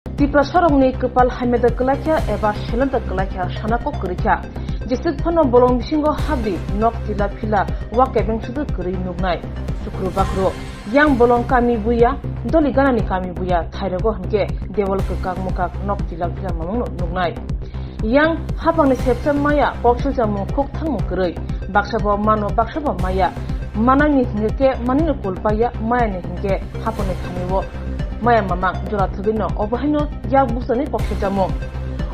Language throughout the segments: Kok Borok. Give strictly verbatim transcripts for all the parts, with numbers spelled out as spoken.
Tiprasarokni kwpal hamya da kwlaikha eba seleng da kwlaikha sana kok kwrwikha. Jeswk phano bolong bisingo habdi nok tila phila wa kebeng sudu kwrwi nuknai. Chukru bakru. Yang bolong kami buya, doli ganani kami buya, thairogo hwnkhe dewal kwkak mwkak nok tila phila mamungno nuknai. Yang hapangni sepsa maya, koksil chamung khuk thangmung kwrwi, baksa bo mano, baksa bo maya, manani hwnkhe manino kul paiya, mayani hwnkhe hapangni thani o maya mamang jora thwgwino obo haino yak buksani koksil chamung.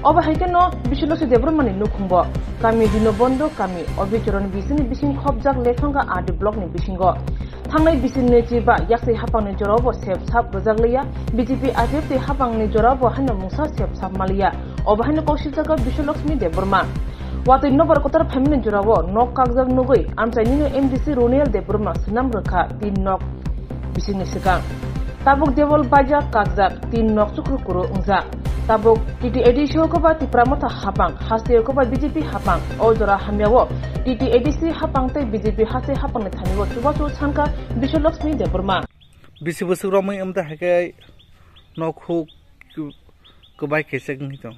Obo hai kheno Biswaloksi Debbarmani nukhungbo kami Dinobondo kami Obichoron bisini bising khopjak Lekhanga R D blockni bisingo. Thangnai bisi nwichi ba yaksi hapangni jorao bo sep sap rwjak liya, B J P I P F T hapangni jorao bo haino mungsa sep sap maliya. Obo haino kok sijak Biswalakshmi Debbarma. Watwi nobar kotor phaimani jorao nok kakjak nugwi amchainino M D C Roniel Debbarma swnam rwkha tin nok bisingni swkang. Tabuk dewal baijak kakjak tin nok chukhru kuru wngjak. Tabuk T T A D C o koba Tipra Motha hapang, haste o koba B J P hapang. O jora hamya o T T A D C hapang tei B J P haste hapangni thani o chubachu sankha Biswalakshmi Debbarma. Bisi bwswk romwi wngtwi hai khe nok huk kwbai khe chek wngwi tong?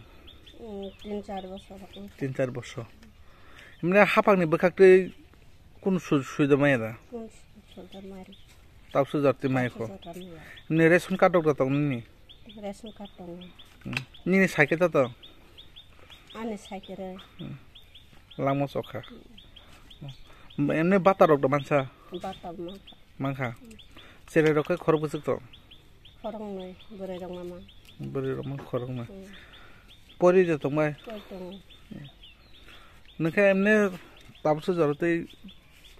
Mm, tin char bosor. Tin char bosor. Emne hapangni bwkhaktwi kunu su-, suida maya da? Kunu su-, suida maya. Tabuk sujar twi maya kho. Tabuk sujar twi maya. Emne ration card rok da tong nini? Ration card tongo. Hmm. Nini cycle ta to? Ani cycle re. Hmm. Langma chokha. Hmm. Emne bata rok da mansa? Bata mansa. Mankha. Cherai rok khe khorok bwswk tong? Khoroknwi, bwrwi rok mama. Bwrwi rok ma khoroknwi. Hmm. Pori de tongbai? Pori tongo. Nwkhe emne tabuksa jora tei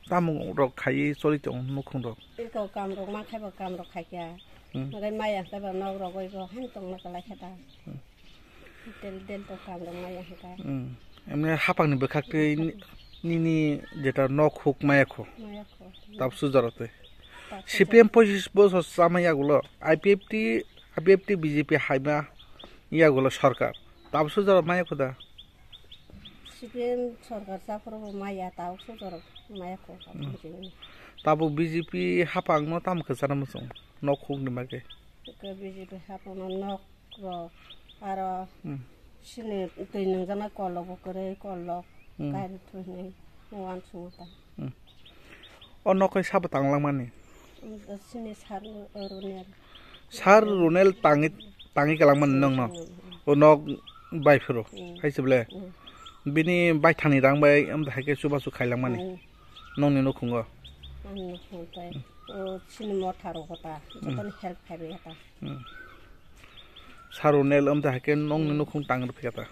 tamung rok khaiwi choli tongo nukhung rok. Eko kam rok ma khaibo kam rok khaikha. Hmm. Nwkhe maya khaibo nok rogwi bo han tongna kwlai kha ta. Hmm. Del del to kam rok maya hwnkha. Hmm. Emne hapangni bwkhak twi ni-, nini jeta nok huk maya kho. Maya kho. Tabsu jora twi. Tabsu C P M jora. Pochis bosor chama yagulo I P F T, I P F T B J P haima yagulo sarkar. Tabsu jora maya kho da? C P M sarkar chaphuru bo maya, tabsu jora maya kho. Hmm. Tabuk B J P hapangno tamo kwchana muchung nok hukni bagwi. Eko B J P hapangno nok rok, aro hmm, sini twi nungjaknai kol rok bo kwrwi, kol rok hmm, kairwi thwinai uansukma ta. Hmm. O nok hai sabo tanglangmani? Hmm, sini sar Ronel. Sar Ronel tangwi, tangwi kalangmani nokno? Hmm, hmm. O nok bai phuru, hmm, hai se ble? Hmm. Bini baithangni rang bai amtwi hai khe chubachu khailangmani? Hmm. Nokni nukhungo? Ang nukhung tai. Hmm. O sini motha rok ta, hmm, jotono help khaibai ta. Hmm. Sar Ronel wngte hai khe nokni nukhung tang rw phi kha ta.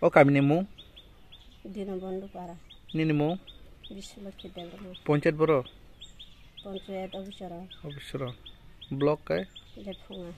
O kamini mung? Dinobondhu Para. Nini mung? Biswalakshmi Debbarma. Ponchayat boro? Ponchayat officer o. Officer o. Block kai? Lekhanga.